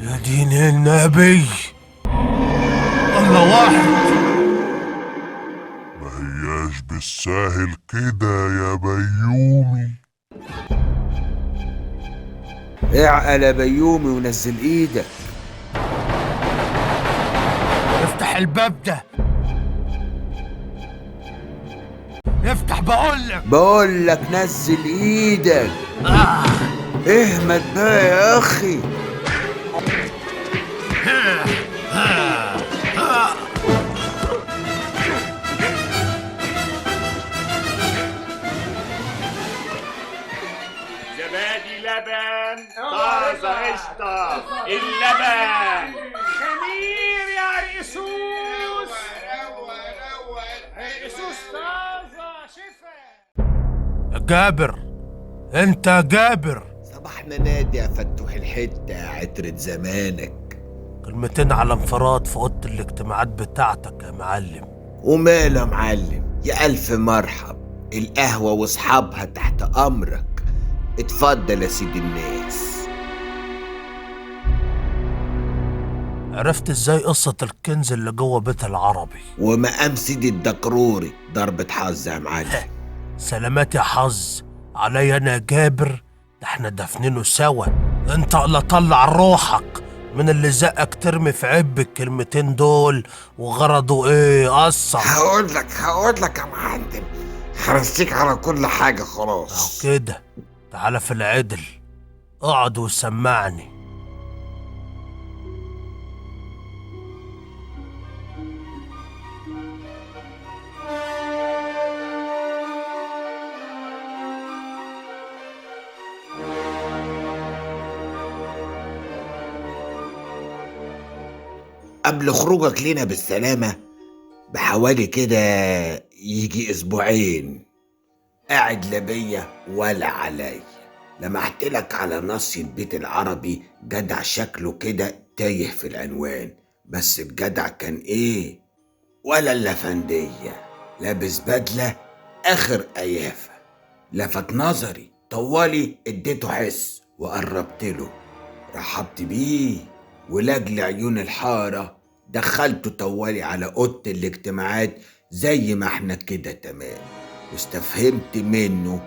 يا دين النبي، الله واحد. ما هياش بالساهل كده يا بيومي. اعقل يا بيومي ونزل ايدك. افتح الباب ده، افتح بقولك. بقولك نزل ايدك. اهمد بقى يا اخي. زبادي لبن طازة قشطة اللبن خمير يا رئيسوس، رئيسوس طازة شفا. يا جابر، انت يا جابر. صباحنا نادي يا فتوح الحتة يا عترة زمانك. كلمتين على انفراد في اوضة الاجتماعات بتاعتك يا معلم. وماله يا معلم، يا ألف مرحب، القهوة واصحابها تحت أمرك. اتفضل يا سيد الناس. عرفت ازاي قصة الكنز اللي جوه بيت العربي؟ ومقام سيدي الدكروري ضربة حظ يا معلم. سلامات يا حظ عليا انا يا جابر، ده احنا دفنينه سوا. انت لا طلع روحك من اللي زقك ترمي في عب الكلمتين دول، وغرضه ايه اصلا؟ هقول لك يا معلم، هرسيك على كل حاجة خلاص. اهو كده، تعالى في العدل، اقعد وسمعني. قبل خروجك لينا بالسلامة بحوالي كده يجي أسبوعين، قاعد لا بيا ولا عليا، لمحت لك على ناصية بيت العربي جدع شكله كده تايه في العنوان، بس الجدع كان ايه ولا اللفندية، لابس بدلة آخر قيافة. لفت نظري طوالي، اديته حس وقربت له، رحبت بيه، ولاجل عيون الحارة دخلته طوالي على أوضة الاجتماعات زي ما احنا كده تمام، واستفهمت منه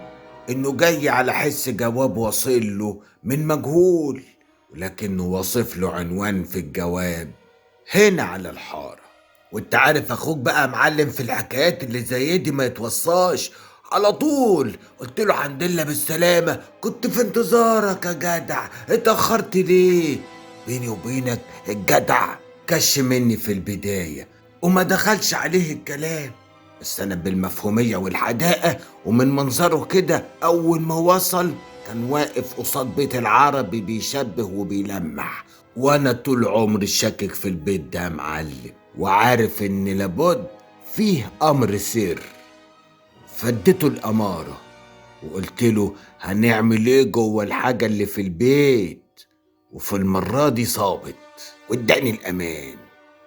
انه جاي على حس جواب واصل له من مجهول، ولكنه واصف له عنوان في الجواب هنا على الحارة. وانت عارف اخوك بقى معلم في الحكايات اللي زي دي ما يتوصاش، على طول قلت له الحمد لله بالسلامة، كنت في انتظارك يا جدع، اتأخرت ليه؟ بيني وبينك الجدع كش مني في البداية وما دخلش عليه الكلام، بس أنا بالمفهومية والحداقة ومن منظره كده أول ما وصل كان واقف قصاد بيت العربي بيشبه وبيلمح، وأنا طول عمري شاكك في البيت ده يا معلم، وعارف إن لابد فيه أمر سر. فديته الأمارة وقلت له هنعمل إيه جوه الحاجة اللي في البيت، وفي المرة دي صابت واداني الأمان.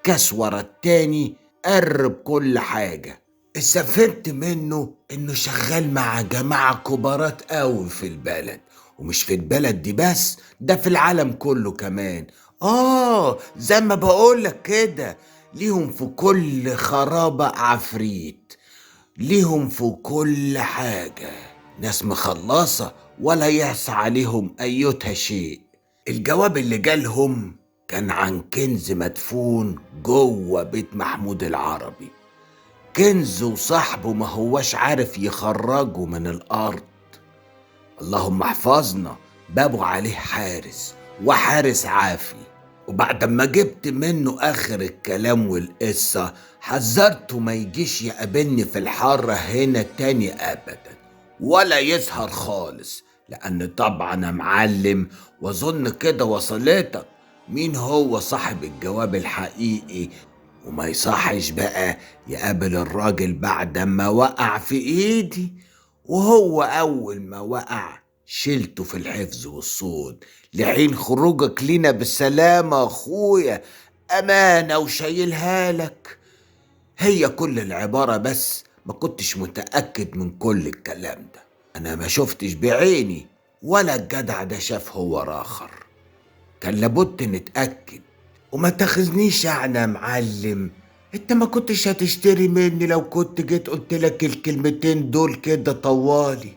كاس ورا التاني قرب كل حاجة. استفدت منه إنه شغال مع جماعة كبارات قوي في البلد، ومش في البلد دي بس، ده في العالم كله كمان. زي ما بقولك كده، ليهم في كل خرابة عفريت، ليهم في كل حاجة، ناس مخلصة ولا يعصى عليهم أيتها شيء. الجواب اللي جالهم كان عن كنز مدفون جوه بيت محمود العربي، كنز وصاحبه ما هواش عارف يخرجه من الأرض. اللهم احفظنا، بابه عليه حارس وحارس عافي. وبعد ما جبت منه آخر الكلام والقصة حذرته ما يجيش يقابلني في الحارة هنا تاني أبدا ولا يسهر خالص، لأن طبعا أنا معلم وأظن كده وصلتك مين هو صاحب الجواب الحقيقي، وما يصحش بقى يقابل الراجل بعد ما وقع في إيدي. وهو أول ما وقع شلته في الحفظ والصون لحين خروجك لينا بالسلامة أخويا، أمانة وشايلها لك. هي كل العبارة، بس ما كنتش متأكد من كل الكلام ده، أنا ما شفتش بعيني ولا الجدع ده شاف هو راخر. كان لابد نتأكد. وما تاخذنيش انا يا معلم، انت ما كنتش هتشتري مني لو كنت جيت قلت لك الكلمتين دول كده طوالي،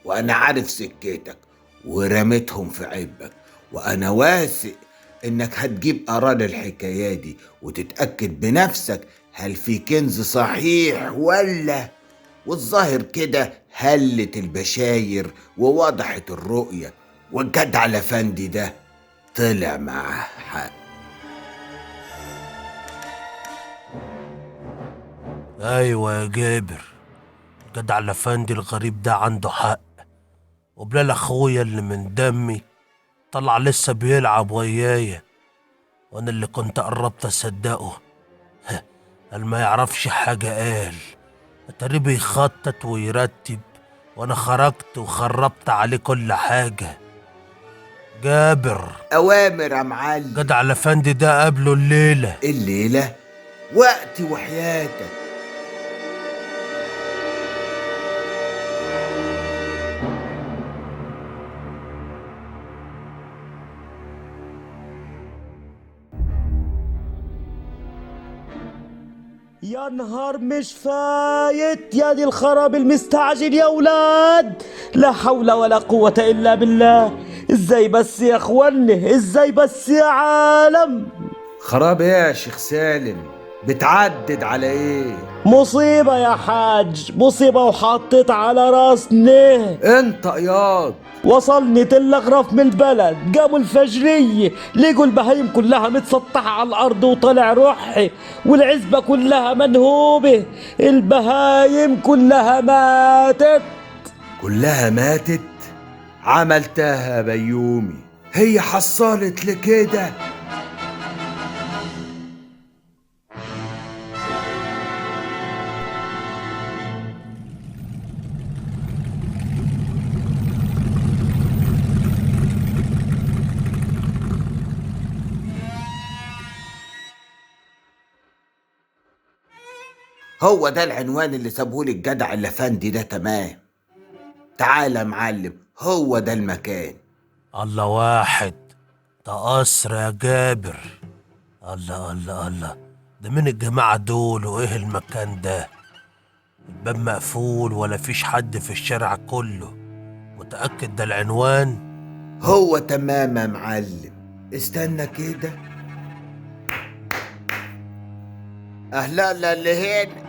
وانا عارف سكتك ورميتهم في عبك، وانا واثق انك هتجيب قرار الحكاية دي وتتأكد بنفسك هل في كنز صحيح ولا. والظاهر كده هلت البشاير ووضحت الرؤية، والجدع الافندي ده طلع معاه حق. ايوه يا جابر، الجدع الافندي الغريب ده عنده حق، وبلال اخويا اللي من دمي طلع لسه بيلعب ويايا، وانا اللي كنت قربت اصدقه. قال ما يعرفش حاجة، قال اتاريه بيخطط ويرتب، وانا خرجت وخربت عليه كل حاجة. جابر، اوامر يا معلم. جدع الافندي ده قابله الليلة. الليلة وقتي وحياتك. يا نهار مش فايت، يا دي الخراب المستعجل يا ولاد، لا حول ولا قوة إلا بالله. ازاي بس يا اخواني، ازاي بس يا عالم؟ خراب ايه يا شيخ سالم؟ بتعدد على ايه؟ مصيبة يا حاج، مصيبة وحطيت على راسنا. انت ياض. وصلني تلغرف من البلد، قاموا الفجرية لقوا البهايم كلها متسطحة على الأرض وطلع روحي، والعزبة كلها منهوبة، البهايم كلها ماتت. كلها ماتت؟ عملتها يا بيومي، هي حصلت لكده؟ هو ده العنوان اللي سابهولي الجدع الافندي ده. تمام، تعال يا معلم، هو ده المكان. الله واحد، ده قصر يا جابر. الله الله الله، ده مين الجماعة دول وايه المكان ده؟ الباب مقفول ولا فيش حد في الشارع كله. متأكد ده العنوان؟ هو تمام يا معلم، استنى كده. اهلا اللي هنا.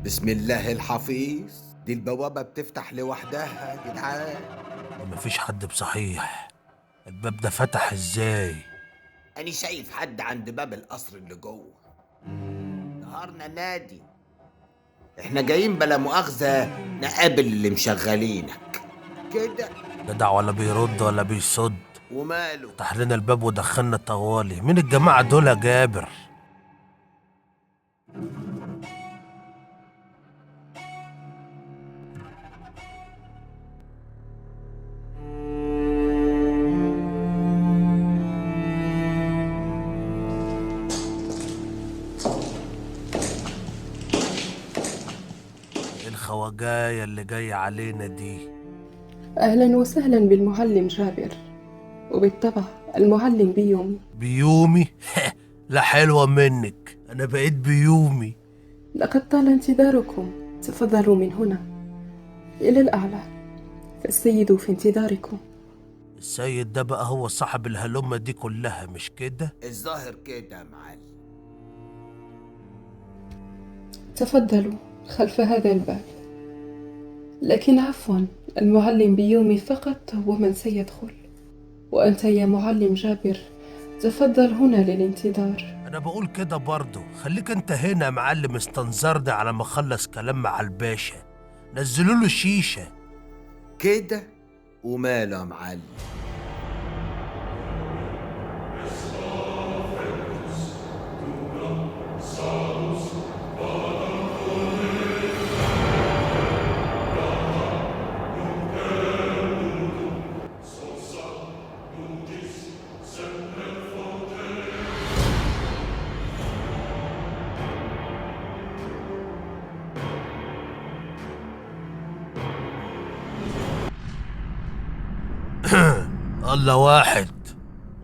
بسم الله الحفيظ، دي البوابة بتفتح لوحدها يا جدعان. مفيش حد بصحيح، الباب ده فتح ازاي؟ أنا شايف حد عند باب القصر اللي جوه. نهارنا نادي، احنا جايين بلا مؤاخذة نقابل اللي مشغلينك كده. جدع ولا بيرد ولا بيصد. وماله؟ فتح لنا الباب ودخلنا طوالي. مين الجماعة دول يا جابر؟ الخواجاية اللي جاية علينا دي؟ أهلا وسهلا بالمعلم جابر، وبالطبع المعلم بيومي. بيومي؟ لا حلوة منك، أنا بقيت بيومي. لقد طال انتظاركم، تفضلوا من هنا إلى الأعلى، فالسيد في انتظاركم. السيد ده بقى هو صاحب الهلمة دي كلها مش كده؟ الظاهر كده يا معلم. تفضلوا خلف هذا الباب، لكن عفوا، المعلم بيومي فقط هو من سيدخل، وأنت يا معلم جابر تفضل هنا للانتظار. أنا بقول كده برضو، خليك أنت هنا يا معلم، استنظرني على ما أخلص كلام مع الباشا. نزلوا له شيشة كده. وماله يا معلم؟ الله واحد.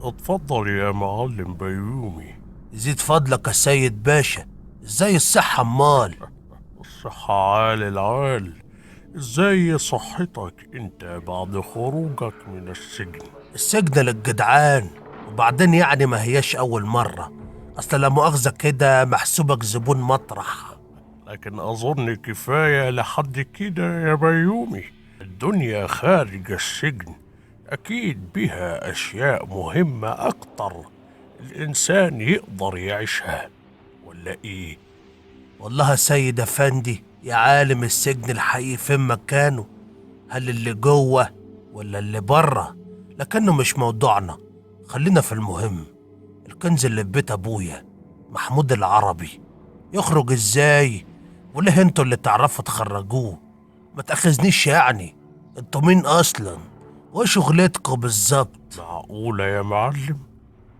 اتفضل يا معلم بيومي. زيد فضلك يا سيد باشا. ازاي الصحة امال؟ الصحة عال العال. ازاي صحتك انت بعد خروجك من السجن؟ السجن للجدعان، وبعدين يعني ما هياش أول مرة، أصل لا مؤاخذة كده محسوبك زبون مطرح. لكن أظن كفاية لحد كده يا بيومي. الدنيا خارج السجن أكيد بها أشياء مهمة أكتر الإنسان يقدر يعيشها، ولا إيه؟ والله يا سيد أفندي يا عالم، السجن الحقيقي فين مكانه؟ هل اللي جوه ولا اللي بره؟ لكنه مش موضوعنا، خلينا في المهم. الكنز اللي في بيت أبويا محمود العربي يخرج إزاي؟ وليه انتوا اللي تعرفوا تخرجوه؟ ما تأخذنيش يعني، انتوا مين أصلا؟ وايه شغلتكوا بالظبط؟ معقولة يا معلم؟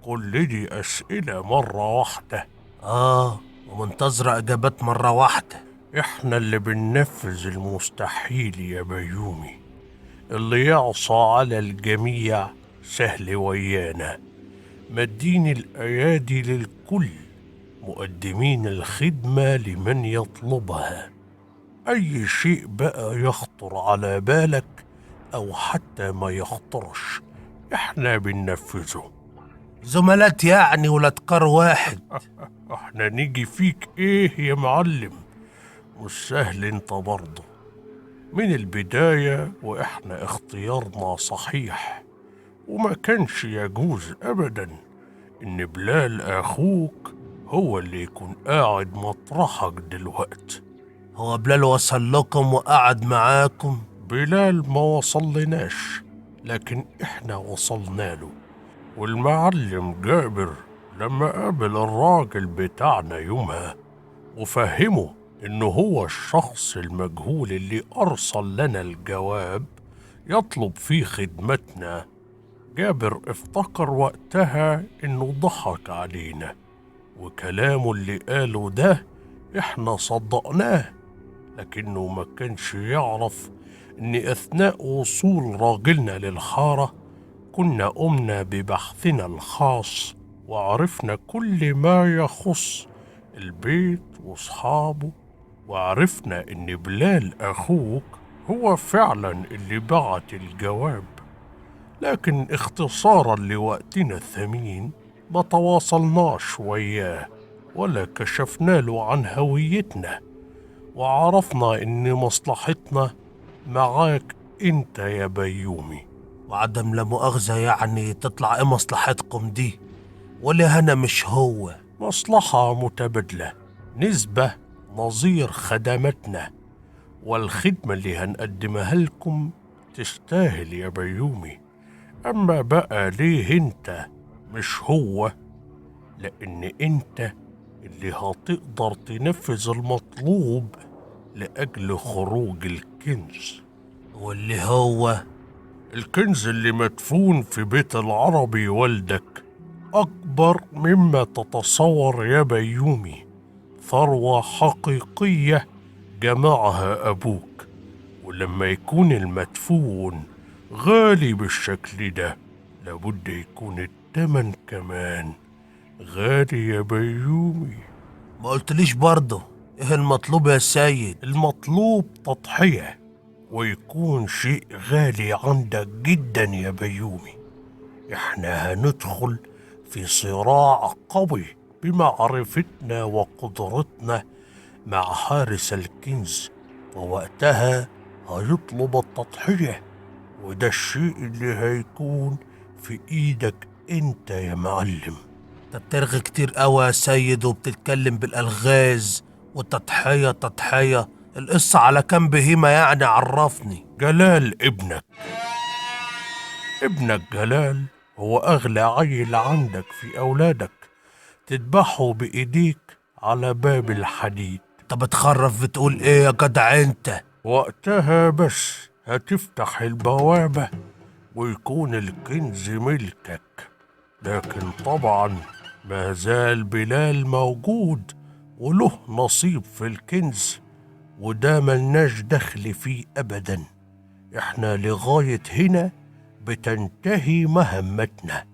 كل دي أسئلة مرة واحدة؟ آه، ومنتظرة إجابات مرة واحدة. إحنا اللي بننفذ المستحيل يا بيومي. اللي يعصى على الجميع سهل ويانا، مدين الأيادي للكل، مقدمين الخدمة لمن يطلبها. أي شيء بقى يخطر على بالك أو حتى ما يخطرش إحنا بننفذه. زملات يعني ولاد كار واحد. إحنا نيجي فيك إيه يا معلم؟ مش سهل انت برضه. من البداية وإحنا اختيارنا صحيح، وما كانش يجوز أبدا إن بلال أخوك هو اللي يكون قاعد مطرحك دلوقت. هو بلال وصل لكم وقعد معاكم؟ بلال ما وصلناش، لكن إحنا وصلنا له. والمعلم جابر لما قابل الراجل بتاعنا يومها وفهمه إنه هو الشخص المجهول اللي أرسل لنا الجواب يطلب فيه خدمتنا، جابر افتكر وقتها إنه ضحك علينا، وكلامه اللي قاله ده إحنا صدقناه، لكنه ما كانش يعرف إن أثناء وصول راجلنا للحارة كنا قمنا ببحثنا الخاص وعرفنا كل ما يخص البيت وأصحابه، وعرفنا إن بلال أخوك هو فعلا اللي بعت الجواب. لكن اختصارا لوقتنا الثمين ما تواصلناش وياه ولا كشفنا له عن هويتنا، وعرفنا إن مصلحتنا معاك أنت يا بيومي. وعدم لا مؤاخذة يعني تطلع إيه مصلحتكم دي؟ ولا أنا مش هو؟ مصلحة متبادلة، نسبة نظير خدمتنا، والخدمة اللي هنقدمها لكم تستاهل يا بيومي. أما بقى ليه أنت مش هو؟ لأن أنت اللي هتقدر تنفذ المطلوب لأجل خروج الكنز. واللي هو الكنز اللي مدفون في بيت العربي والدك أكبر مما تتصور يا بيومي، ثروة حقيقية جمعها أبوك، ولما يكون المدفون غالي بالشكل ده لابد يكون التمن كمان غالي يا بيومي. ما قلتليش برضه ايه المطلوب يا سيد؟ المطلوب تضحية، ويكون شيء غالي عندك جدا يا بيومي. احنا هندخل في صراع قوي بمعرفتنا وقدرتنا مع حارس الكنز، ووقتها هيطلب التضحية، وده الشيء اللي هيكون في ايدك انت يا معلم. انت بترغي كتير قوي يا سيد، وبتتكلم بالالغاز وتضحية تضحية. القصة على كام بهيمة يعني؟ عرفني. جلال ابنك، ابنك جلال هو أغلى عيل عندك في أولادك، تذبحه بإيديك على باب الحديد. انت بتخرف، بتقول ايه يا جدع انت؟ وقتها بس هتفتح البوابة ويكون الكنز ملكك. لكن طبعا ما زال بلال موجود وله نصيب في الكنز، وده ملناش دخل فيه أبدا. احنا لغاية هنا بتنتهي مهمتنا.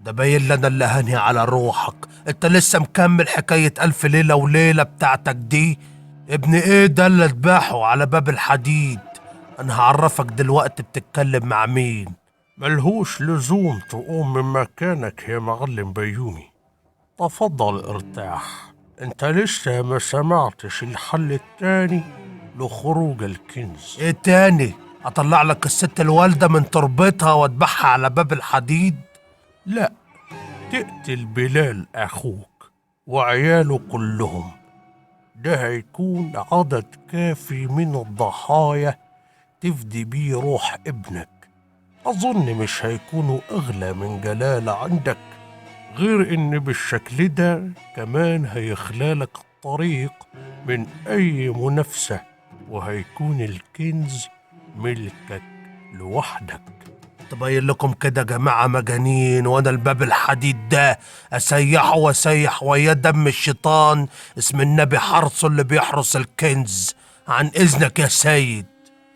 ده باين لنا اللي هنهي على روحك. انت لسه مكمل حكاية ألف ليلة وليلة بتاعتك دي؟ ابن ايه ده اللي ذبحه على باب الحديد؟ انا هعرفك دلوقتي بتتكلم مع مين. ملهوش لزوم تقوم من مكانك يا معلم بيومي، تفضل ارتاح. انت لسه ما سمعتش الحل التاني لخروج الكنز. ايه تاني؟ اطلع لك الست الوالدة من تربتها واذبحها على باب الحديد؟ لا، تقتل بلال اخوك وعياله كلهم. ده هيكون عدد كافي من الضحايا تفدي بيه روح ابنك. أظن مش هيكونوا أغلى من جلالة عندك، غير إن بالشكل ده كمان هيخلالك الطريق من أي منافسة، وهيكون الكنز ملكك لوحدك. تبين لكم كده جماعة مجانين، وانا الباب الحديد ده اسيحه واسيح ويا دم الشيطان اسم النبي حرسه اللي بيحرس الكنز. عن اذنك يا سيد.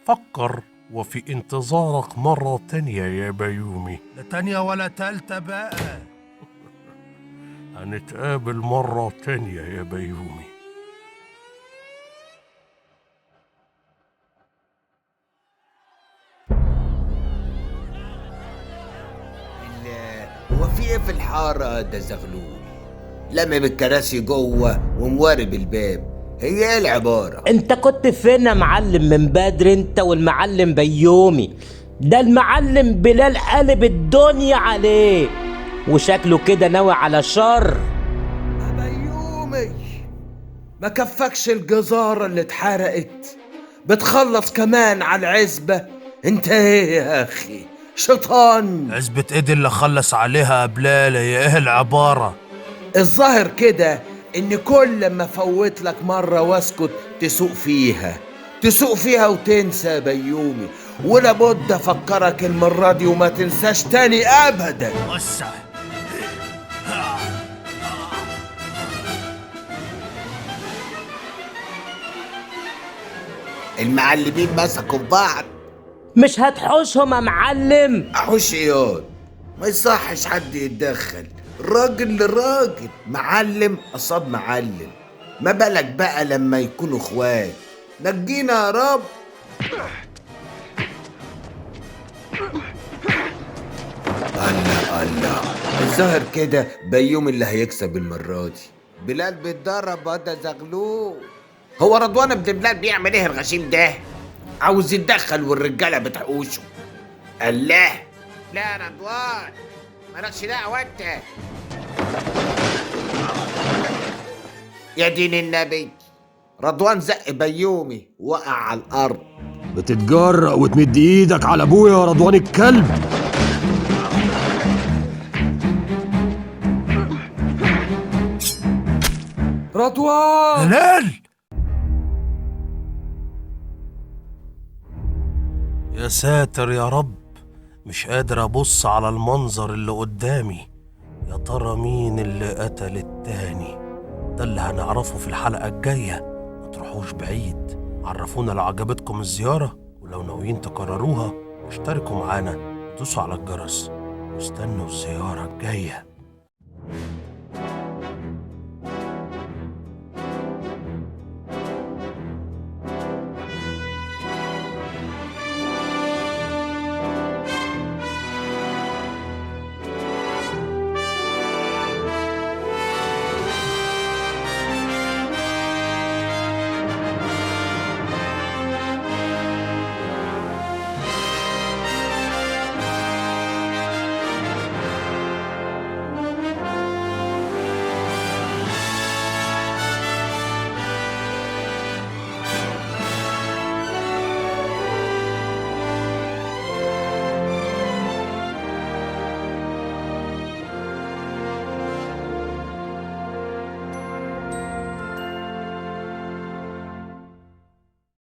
فكر، وفي انتظارك مرة تانية يا بيومي. لا تانية ولا تالتة بقى. هنتقابل مرة تانية يا بيومي. هو في ايه في الحارة ده زغلول؟ لم بالكراسي جوه وموارب الباب، هي ايه العبارة؟ انت كنت فين يا معلم من بدري انت والمعلم بيومي؟ ده المعلم بلال قلب الدنيا عليه، وشكله كده ناوي على شر. يا بيومي ما كفكش الجزارة اللي اتحرقت، بتخلص كمان على العزبة. انت ايه يا اخي، شيطان؟ عزبة ايدي اللي خلص عليها يا بلال، هي ايه العبارة؟ الظاهر كده ان كل ما فوت لك مرة واسكت تسوق فيها، تسوق فيها وتنسى يا بيومي، ولا بد افكرك المرة دي وما تنساش تاني ابدا. وسع. المعلمين مسكوا في بعض. مش هتحوشهم يا معلم؟ احوش اياد، ما يصحش حد يتدخل، راجل لراجل، معلم قصاد معلم، ما بالك بقى لما يكونوا اخوات. نجينا يا رب. الله الله، الظاهر كده بيوم اللي هيكسب المرة دي. بلال بيتدرب ده زغلول. هو رضوان ابن بلال بيعمل ايه الغشيم ده؟ عاوز يتدخل والرجاله بتحوشه. الله، لا يا رضوان مالكش دعوه انت. يا دين النبي، رضوان زق بيومي وقع على الارض. بتتجرأ وتمد ايدك على ابويا يا رضوان الكلب؟ رضوان! بلال! يا ساتر يا رب، مش قادر ابص على المنظر اللي قدامي. يا ترى مين اللي قتل التاني؟ ده اللي هنعرفه في الحلقة الجاية. ما تروحوش بعيد، عرفونا لو عجبتكم الزيارة، ولو ناويين تكرروها اشتركوا معانا، دوسوا على الجرس واستنوا الزيارة الجاية.